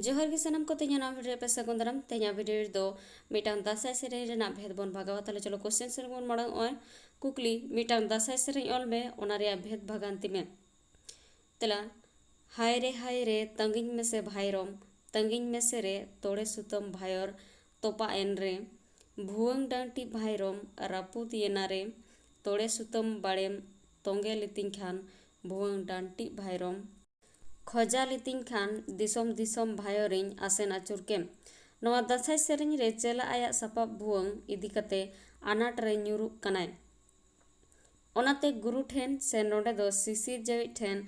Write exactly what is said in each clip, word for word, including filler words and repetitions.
ᱡᱚᱦᱟᱨ ᱜᱮ ᱥᱟᱱᱟᱢ ᱠᱚ, ᱛᱮᱦᱮᱧᱟᱜ ᱱᱚᱣᱟ ᱵᱷᱤᱰᱤᱭᱳ ᱨᱮ ᱯᱮ ᱥᱟᱹᱜᱩᱱ ᱫᱟᱨᱟᱢ᱾ ᱛᱮᱦᱮᱧᱟᱜ ᱵᱷᱤᱰᱤᱭᱳ ᱨᱮᱫᱚ ᱢᱤᱫᱴᱟᱝ ᱫᱟᱸᱥᱟᱭ ᱥᱮᱨᱮᱧ ᱨᱮᱱᱟᱜ ᱵᱷᱮᱫᱽ ᱵᱚᱱ ᱵᱷᱟᱜᱟᱣᱟ᱾ ᱛᱟᱦᱞᱮ ᱪᱚᱞᱚ ᱠᱚᱥᱪᱮᱱ ᱥᱮᱫ ᱵᱚᱱ ᱢᱟᱲᱟᱝ ᱚᱜᱼᱟ᱾ ᱠᱩᱠᱞᱤ, ᱢᱤᱫᱴᱟᱝ ᱫᱟᱸᱥᱟᱭ ᱥᱮᱨᱮᱧ ᱚᱞ ᱢᱮ, ᱚᱱᱟ ᱨᱮᱭᱟᱜ ᱵᱷᱮᱫᱽ ᱵᱷᱟᱜᱟᱱᱛᱤ ᱢᱮ᱾ ᱛᱮᱞᱟ, ᱦᱟᱭ ᱨᱮ ᱦᱟᱭ ᱨᱮ ᱛᱟᱺᱜᱤᱧ ᱢᱮᱥᱮ ᱵᱷᱟᱭᱨᱚᱢ, ᱛᱟᱺᱜᱤᱧ ᱢᱮᱥᱮ ᱨᱮ ᱛᱚᱲᱮ ᱥᱩᱛᱟᱹᱢ ᱵᱷᱟᱭᱚᱨ ᱛᱚᱯᱟᱜ ᱮᱱ ᱨᱮ, ᱵᱷᱩᱣᱟᱹᱝ ᱰᱟᱹᱱᱴᱤ ᱵᱷᱟᱭᱨᱚᱢ ᱨᱟᱹᱯᱩᱫ ᱮᱱᱟ ᱨᱮ, ᱛᱚᱲᱮ ᱥᱩᱛᱟᱹᱢ ᱵᱟᱲᱮᱢ ᱛᱚᱸᱜᱮ ᱞᱤᱛᱤᱧ ᱠᱷᱟᱱ, ᱵᱷᱩᱣᱟᱹᱝ ᱰᱟᱹᱱᱴᱤ ᱵᱷᱟᱭᱨᱚᱢ ᱠᱷᱚᱡᱟ ᱞᱤᱛᱤᱧ ᱠᱷᱟᱱ, ᱫᱤᱥᱚᱢ ᱫᱤᱥᱚᱢ ᱵᱷᱟᱭᱚᱨᱤᱧ ᱟᱥᱮᱱ ᱟᱹᱪᱩᱨ ᱠᱮᱢ᱾ ᱱᱚᱣᱟ ᱫᱟᱸᱥᱟᱭ ᱥᱮᱨᱮᱧ ᱨᱮ ᱪᱮᱞᱟ ᱟᱭᱟᱜ ᱥᱟᱯᱟᱵ ᱵᱷᱩᱣᱟᱹᱝ ᱤᱫᱤ ᱠᱟᱛᱮ ᱟᱱᱟᱴ ᱨᱮ ᱧᱩᱨᱩᱜ ᱠᱟᱱᱟᱭ᱾ ᱚᱱᱟᱛᱮ ᱜᱩᱨᱩ ᱴᱷᱮᱱ ᱥᱮ ᱱᱚᱰᱮ ᱫᱚ ᱥᱤᱥᱤᱨ ᱡᱟᱹᱣᱤᱡ ᱴᱷᱮᱱ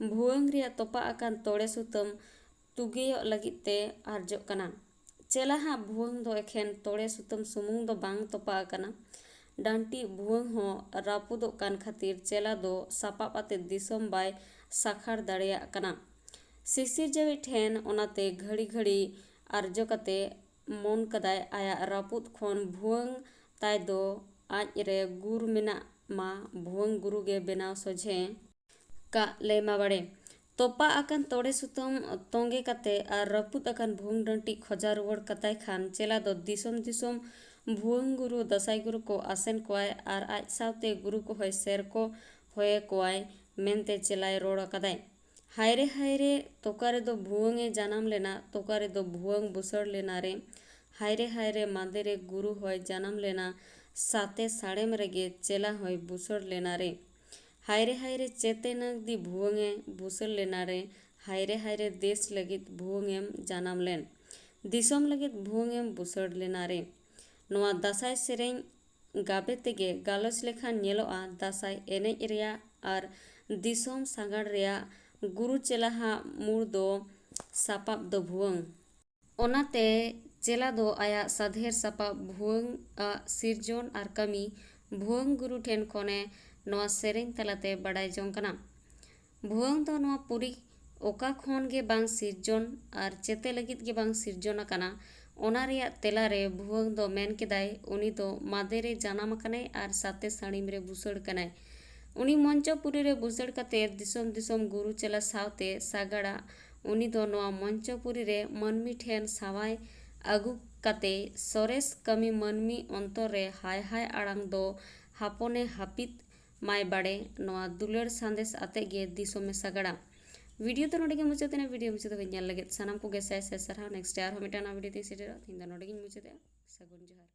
ᱵᱷᱩᱣᱟᱹᱝ ᱨᱮᱭᱟᱜ ᱛᱚᱯᱟᱜ ᱟᱠᱟᱱ ᱛᱚᱲᱮ ᱥᱩᱛᱟᱹᱢ ᱛᱩᱜᱮᱭᱚᱜ ᱞᱟᱹᱜᱤᱫ ᱛᱮ ᱟᱨᱡᱚᱜ ᱠᱟᱱᱟ᱾ ᱪᱮᱞᱟ ᱦᱟᱜ ᱵᱷᱩᱣᱟᱹᱝ ᱫᱚ ᱮᱠᱷᱮᱱ ᱛᱚᱲᱮ ᱥᱩᱛᱟᱹᱢ ᱥᱩᱢᱩᱝ ᱫᱚ ᱵᱟᱝ ᱛᱚᱯᱟᱜ ᱟᱠᱟᱱᱟ, ᱰᱟᱹᱱᱴᱤ ᱵᱷᱩᱣᱟᱹᱝ ᱦᱚᱸ ᱨᱟᱹᱯᱩᱫᱚᱜ ᱠᱟᱱ ᱠᱷᱟᱹᱛᱤᱨ ᱪᱮᱞᱟ ᱫᱚ ᱥᱟᱯᱟᱵ ᱟᱛᱮ ᱫᱤᱥᱚᱢ ᱵᱟᱭ ᱥᱟᱠᱷᱟᱲ ᱫᱟᱲᱮᱭᱟᱜ ᱠᱟᱱᱟ᱾ ᱥᱤᱥᱤᱨ ᱡᱟᱹᱣᱤᱡ ᱴᱷᱮᱱ ᱚᱱᱟᱛᱮ ᱜᱷᱟᱹᱲᱤ ᱜᱷᱟᱹᱲᱤ ᱟᱨᱡᱚ ᱠᱟᱛᱮ ᱢᱚᱱ ᱠᱟᱫᱟᱭ ᱟᱭᱟᱜ ᱨᱟᱹᱯᱩᱫ ᱠᱷᱚᱱ ᱵᱷᱩᱣᱟᱹᱝ ᱛᱟᱭ ᱫᱚ ᱟᱡ ᱨᱮ ᱜᱩᱨ ᱢᱮᱱᱟᱜ ᱢᱟ, ᱵᱷᱩᱣᱟᱹᱝ ᱜᱩᱨᱩ ᱜᱮ ᱵᱮᱱᱟᱣ ᱥᱚᱡᱷᱮ ᱠᱟᱜ ᱞᱮ ᱢᱟ ᱵᱟᱲᱮ᱾ ᱛᱚᱯᱟᱜ ᱟᱠᱟᱱ ᱛᱚᱲᱮ ᱥᱩᱛᱟᱹᱢ ᱛᱚᱸᱜᱮ ᱠᱟᱛᱮ ᱟᱨ ᱨᱟᱹᱯᱩᱫ ᱟᱠᱟᱱ ᱵᱷᱩᱣᱟᱹᱝ ᱰᱟᱹᱱᱴᱤ ᱠᱷᱚᱡᱟ ᱨᱩᱣᱟᱹᱲ ᱠᱟᱛᱟᱭ ᱠᱷᱟᱱ ᱪᱮᱞᱟ ᱫᱚ ᱫᱤᱥᱚᱢ ᱫᱤᱥᱚᱢ ᱵᱷᱩᱣᱟᱹᱝ ᱜᱩᱨᱩ ᱫᱟᱸᱥᱟᱭ ᱜᱩᱨᱩ ᱠᱚ ᱟᱥᱮᱱ ᱠᱚᱣᱟᱭ ᱟᱨ ᱟᱡ ᱥᱟᱶᱛᱮ ᱜᱩᱨᱩ ᱠᱚᱦᱚᱸᱭ ᱥᱮᱨ ᱠᱚ ᱦᱚᱭᱮ ᱠᱚᱣᱟᱭ ᱢᱮᱱᱛᱮ ᱪᱮᱞᱟᱭ ᱨᱚᱲ ᱟᱠᱟᱫᱟᱭ᱾ ᱦᱟᱭᱨᱮ ᱦᱟᱭᱨᱮ, ᱛᱚᱠᱟ ᱨᱮᱫᱚ ᱵᱷᱩᱣᱟᱹᱝ ᱮ ᱡᱟᱱᱟᱢ ᱞᱮᱱᱟ, ᱛᱚᱠᱟ ᱨᱮᱫᱚ ᱵᱷᱩᱣᱟᱹᱝ ᱵᱩᱥᱟᱹᱲ ᱞᱮᱱᱟ ᱨᱮ᱾ ᱦᱟᱭᱨᱮ ᱦᱟᱭᱨᱮ, ᱢᱟᱫᱮ ᱨᱮ ᱜᱩᱨᱩ ᱦᱚᱸᱭ ᱡᱟᱱᱟᱢ ᱞᱮᱱᱟ, ᱥᱟᱛᱮ ᱥᱟᱲᱮᱢ ᱨᱮᱜᱮ ᱪᱮᱞᱟ ᱦᱚᱸᱭ ᱵᱩᱥᱟᱹᱲ ᱞᱮᱱᱟ ᱨᱮ᱾ ᱦᱟᱭᱨᱮ ᱦᱟᱭᱨᱮ, ᱪᱮᱛᱮ ᱱᱟᱹᱜᱫᱤ ᱵᱷᱩᱣᱟᱹᱝ ᱮ ᱵᱩᱥᱟᱹᱲ ᱞᱮᱱᱟ ᱨᱮ᱾ ᱦᱟᱭᱨᱮ ᱦᱟᱭᱨᱮ, ᱫᱮᱥ ᱞᱟᱹᱜᱤᱫ ᱵᱷᱩᱣᱟᱹᱝ ᱮᱢ ᱡᱟᱱᱟᱢ ᱞᱮᱱ, ᱫᱤᱥᱚᱢ ᱞᱟᱹᱜᱤᱫ ᱵᱷᱩᱣᱟᱹᱝ ᱮᱢ ᱵᱩᱥᱟᱹᱲ ᱞᱮᱱᱟ ᱨᱮ᱾ ᱱᱚᱣᱟ ᱫᱟᱸᱥᱟᱭ ᱥᱮᱨᱮᱧ ᱜᱟᱵᱮ ᱛᱮᱜᱮ ᱜᱟᱞᱚᱪ ᱞᱮᱠᱷᱟᱱ ᱧᱮᱞᱚᱜᱼᱟ, ᱫᱟᱸᱥᱟᱭ ᱮᱱᱮᱡ ᱨᱮᱭᱟᱜ ᱟᱨ ᱫᱤᱥᱚᱢ ᱥᱟᱸᱜᱟᱲ ᱨᱮᱭᱟᱜ ᱜᱩᱨᱩ ᱪᱮᱞᱟᱦᱟᱜ ᱢᱩᱲ ᱫᱚ ᱥᱟᱯᱟᱵ ᱫᱚ ᱵᱷᱩᱣᱟᱹᱝ᱾ ᱚᱱᱟᱛᱮ ᱪᱮᱞᱟ ᱫᱚ ᱟᱭᱟᱜ ᱥᱟᱫᱷᱮᱨ ᱥᱟᱯᱟᱵ ᱵᱷᱩᱣᱟᱹᱝ ᱟᱜ ᱥᱤᱨᱡᱚᱱ ᱟᱨ ᱠᱟᱹᱢᱤ ᱵᱷᱩᱣᱟᱹᱝ ᱜᱩᱨᱩ ᱴᱷᱮᱱ ᱠᱷᱚᱱᱮ ᱱᱚᱣᱟ ᱥᱮᱨᱮᱧ ᱛᱟᱞᱟᱛᱮ ᱵᱟᱰᱟᱭ ᱡᱚᱝ ᱠᱟᱱᱟ᱾ ᱵᱷᱩᱣᱟᱹᱝ ᱫᱚ ᱱᱚᱣᱟ ᱯᱩᱨᱤ ᱚᱠᱟ ᱠᱷᱚᱱ ᱜᱮ ᱵᱟᱝ ᱥᱤᱨᱡᱚᱱ ᱟᱨ ᱪᱮᱛᱮ ᱞᱟᱹᱜᱤᱫ ᱜᱮ ᱵᱟᱝ ᱥᱤᱨᱡᱚᱱ ᱟᱠᱟᱱᱟ᱾ ᱚᱱᱟ ᱨᱮᱭᱟᱜ ᱛᱮᱞᱟ ᱨᱮ ᱵᱷᱩᱣᱟᱹᱝ ᱫᱚ ᱢᱮᱱ ᱠᱮᱫᱟᱭ, ᱩᱱᱤ ᱫᱚ ᱢᱟᱫᱮ ᱨᱮ ᱡᱟᱱᱟᱢ ᱟᱠᱟᱱᱟᱭ ᱟᱨ ᱥᱟᱛᱮ ᱥᱟᱹᱲᱤᱢ ᱨᱮ ᱵᱩᱥᱟᱹᱲ ᱠᱟᱱᱟᱭ᱾ ᱩᱱᱤ ᱢᱚᱧᱪᱚᱯᱩᱨᱤ ᱨᱮ ᱵᱩᱥᱟᱹᱲ ᱠᱟᱛᱮ ᱫᱤᱥᱚᱢ ᱫᱤᱥᱚᱢ ᱜᱩᱨᱩ ᱪᱮᱞᱟ ᱥᱟᱶᱛᱮ ᱥᱟᱜᱟᱲᱟᱜ ᱩᱱᱤ ᱫᱚ ᱱᱚᱣᱟ ᱢᱚᱧᱪᱚᱯᱩᱨᱤ ᱨᱮ ᱢᱟᱹᱱᱢᱤ ᱴᱷᱮᱱ ᱥᱟᱶᱟᱭ ᱟᱹᱜᱩ ᱠᱟᱛᱮ ᱥᱚᱨᱮᱥ ᱠᱟᱹᱢᱤ ᱢᱟᱹᱱᱢᱤ ᱚᱱᱛᱚᱨ ᱨᱮ ᱦᱟᱭ ᱦᱟᱭ ᱟᱲᱟᱝ ᱫᱚ ᱦᱟᱯᱚᱱᱮ ᱦᱟᱹᱯᱤᱫ ᱢᱟᱭ ᱵᱟᱲᱮ ᱱᱚᱣᱟ ᱫᱩᱞᱟᱹᱲ ᱥᱟᱸᱫᱮᱥ ᱟᱛᱮ ᱜᱮ ᱫᱤᱥᱚᱢᱮ ᱥᱟᱜᱟᱲᱟ᱾ ᱵᱷᱤᱰᱤᱭᱳ ᱫᱚ ᱱᱚᱰᱮ ᱜᱮ ᱢᱩᱪᱟᱹᱫ ᱮᱱᱟ᱾ ᱵᱷᱤᱰᱤᱭᱳ ᱢᱩᱪᱟᱹᱫ ᱫᱷᱟᱹᱵᱤᱡ ᱧᱮᱞ ᱞᱟᱹᱜᱤᱫ ᱥᱟᱱᱟᱢ ᱠᱚᱜᱮ ᱥᱟᱭ ᱥᱟᱭ ᱥᱟᱨᱦᱟᱣ᱾ ᱱᱮᱠᱥᱴ ᱟᱨᱦᱚᱸ ᱢᱤᱫᱴᱟᱝ ᱱᱟᱣᱟ ᱵᱷᱤᱰᱤᱭᱳ ᱛᱤᱧ ᱥᱮᱴᱮᱨᱚᱜᱼᱟ᱾ ᱛᱮᱦᱮᱧ ᱫᱚ ᱱᱚᱰᱮ ᱜᱤᱧ ᱢᱩᱪᱟᱹᱫᱮᱜᱼᱟ᱾ ᱥᱟᱹᱜᱩᱱ ᱡᱚᱦᱟᱨ᱾